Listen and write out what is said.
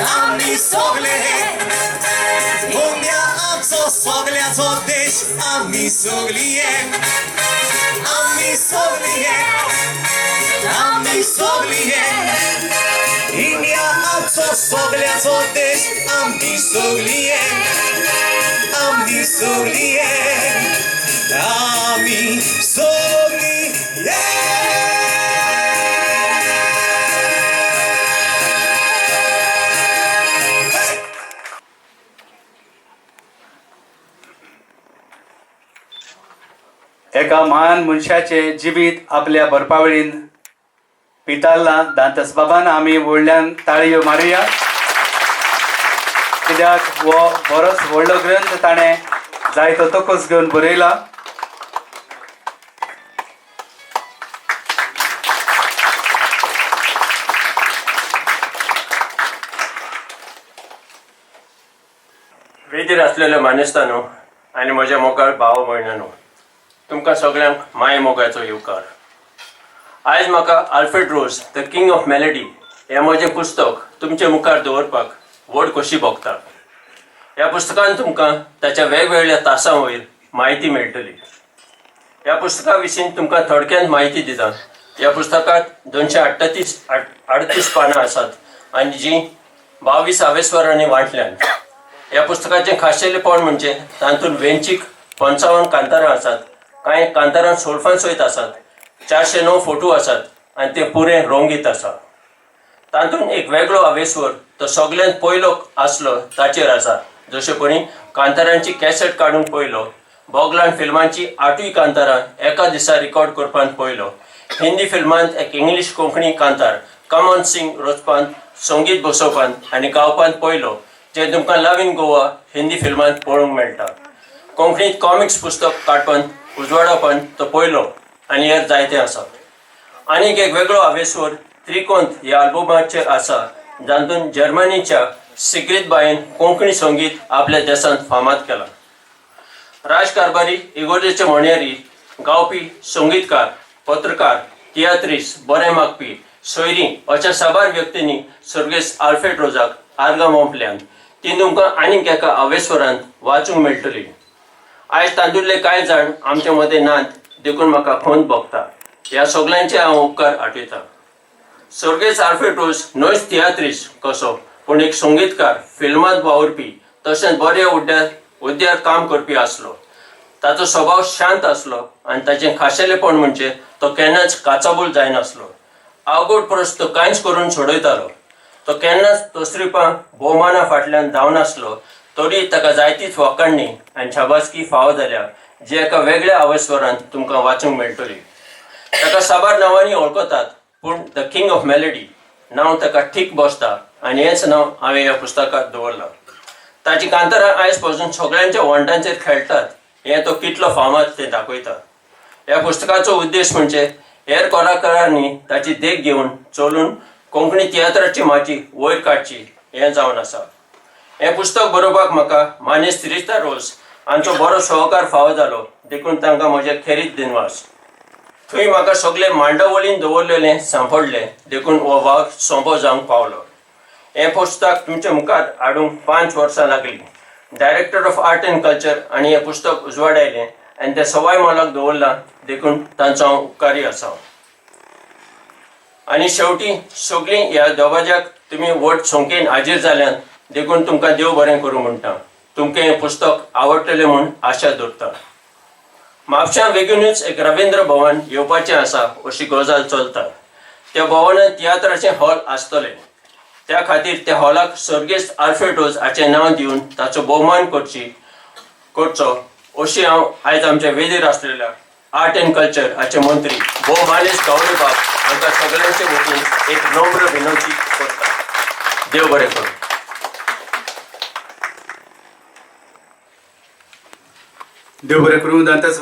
आमी सगळे इंडिया आमचो सगळ्याचो देश, आमी सगळी एक, आमी सगळी एक, आमी सगळी एक. इंडिया आमचो सगळ्याचो देश, आमी सगळी एक, आमी सगळी एक, आमी सगळी एक. एका महान मनशाचें जिवीत आपल्या बरपावळीन पितारलां. दांतस बाबान आमी व्हडल्यान ताळयो मारुया, कित्याक हो बरोच व्हडलो ग्रंथ ताणें जायतो तकस घेवन बरयला. वेदीर आसलेल्या मानेस्तानो आनी म्हज्या मोगाळ भाव भयणानो, तुमकां सगळ्यांक माय मोगाचो येवकार. आयज म्हाका Alfred Rose the king of melody हें म्हजें पुस्तक तुमचे मुखार दवरपाक व्हड खोशी भोगता. ह्या पुस्तकान तुमकां ताच्या वेगवेगळ्या तासां वयर म्हायती मेळटली. ह्या पुस्तका विशीं तुमकां थोडक्यान म्हायती दिता. ह्या पुस्तकांत 238 पानां आसात आनी जीं 22 आवेस्वरांनी वांटल्यांत. ह्या पुस्तकाचें खाशेलेपण म्हणजे तातूंत वेंचीक 55 कांतारां आसात. कांय कांतारां सोल्फां सयत आसात. 409 फोटो आसात आनी ते पुरें रंगीत आसा. तातूंत एक वेगळो आवेस्वर तो सगळ्यांत पयलो आसलो ताचेर आसा. जशें परी कांतारांची कॅसेट काडूंक पयलो, बोगलान फिल्मांची 8 कांतारां एका दिसा रिकॉर्ड करपांत पयलो, हिंदी फिल्मांत एक इंग्लीश कोंकणी कांतार कमन सिंग रचपांत, संगीत बसोवपांत आनी गावपांत पयलो, जें तुमकां लव इन गोवा हिंदी फिल्मांत पळोवंक मेळटा. कोंकणींत कॉमिक्स पुस्तक काडपांत, उजवाडावपांत तो पयलो आनी हेर जायते आसात. आनीक एक वेगळो आवेस्वर त्रिकोंत ह्या आल्बमाचेर आसा, जातूंत जर्मनीच्या सिग्रीत बायन कोंकणी संगीत आपल्या देशांत फामाद केलां. राजकारभारी, इगोर्जेचे म्हणयारी, गावपी, संगीतकार, पत्रकार, तियात्रीस, बरें मागपी, सोयरीं अशा साबार व्यक्तींनी सर्गेस्त आल्फ्रेड रोजाक आर्गां ओंपल्यांत. ती तुमकां आनीक एका आवेस्वरांत वाचूंक मेळटली. आयज तातूंतले कांय जाण आमचे मदें नात, देखून म्हाका खंत भोगता. ह्या सगल्यांचे हांव उपकार आठयतां. सर्गेस्त आल्फ्रेड रोज न्हयच तियात्रीस कसो, पूण एक संगीतकार, फिल्मांत वावुरपी, तशेंच बऱ्या उद्यार काम करपी आसलो. ताचो स्वभाव शांत आसलो आनी ताचें खाशेलेपण म्हणजे तो केन्नाच काचाबूल जायनासलो. अवघड प्रस्न तो कांयच करून सोडयतालो. तो केन्नाच तोसरीपां भोवमाना फाटल्यान धांवनासलो, तरी ताका जायतीच वाखाणणी आनी शाबासकी फावो जाल्या, जी एका वेगळ्या आवेस्वरान तुमकां वाचूंक मेळटली. ताका साबार नांवांनी वळखतात, पूण the king of melody नांव ताका ठीक बसता आनी हेंच नांव हांवें ह्या पुस्तकांत दवरलां. ताची कांतारां आयज पासून सगळ्यांच्या वण्टांचेर खेळटात, हें तो कितलो फामाद तें दाखयता. ह्या पुस्तकाचो उद्देश म्हणजे हेर कलाकारांनी ताची देख घेवन चलून कोंकणी तियात्राची माची वयर काडची हें जावन आसा. हें पुस्तक बरोवपाक म्हाका मानेस्त त्रिस्ता रोज हांचो बरो सहकार फावो जालो, देखून तांकां म्हजे खेरीत दिनवास. थंय म्हाका सगळें मांडावळीन दवरलेलें सांपडलें, देखून हो वावर सोंपो जावंक पावलो. हें पुस्तक तुमच्या मुखार हाडूंक 5 वर्सां लागलीं. Director of art and culture आनी हें पुस्तक उजवाडायलें आनी तें सवाय मोलाक दवरलां, देखून तांचो हांव उपकारी आसा. आनी शेवटी सगळीं ह्या दबाज्याक तुमी व्हड संख्येन हाजीर जाल्यात, देखून तुमकां देव बरें करूं म्हणटा. तुमकां हें पुस्तक आवडटलें म्हूण आशा दवरता. म्हापशां बेगीनूच एक रवींद्र भवन येवपाचें आसा अशी गजाल चलता. त्या भवनांत तियात्राचें हॉल आसतलें. त्या खातीर त्या हॉलाक सर्गेस्त आल्फ्रेड रोज हाचें नांव दिवन ताचो भोवमान करचो अशी हांव आयज आमच्या वेदीर आसलेल्या आर्ट एंड कल्चर हाचे मंत्री भोव मानेस्त गावडे बाब हांकां सगळ्यांचे वतीन एक नम्र विनंती करता. देव बरें करूं. देव बरें करूं दांतस.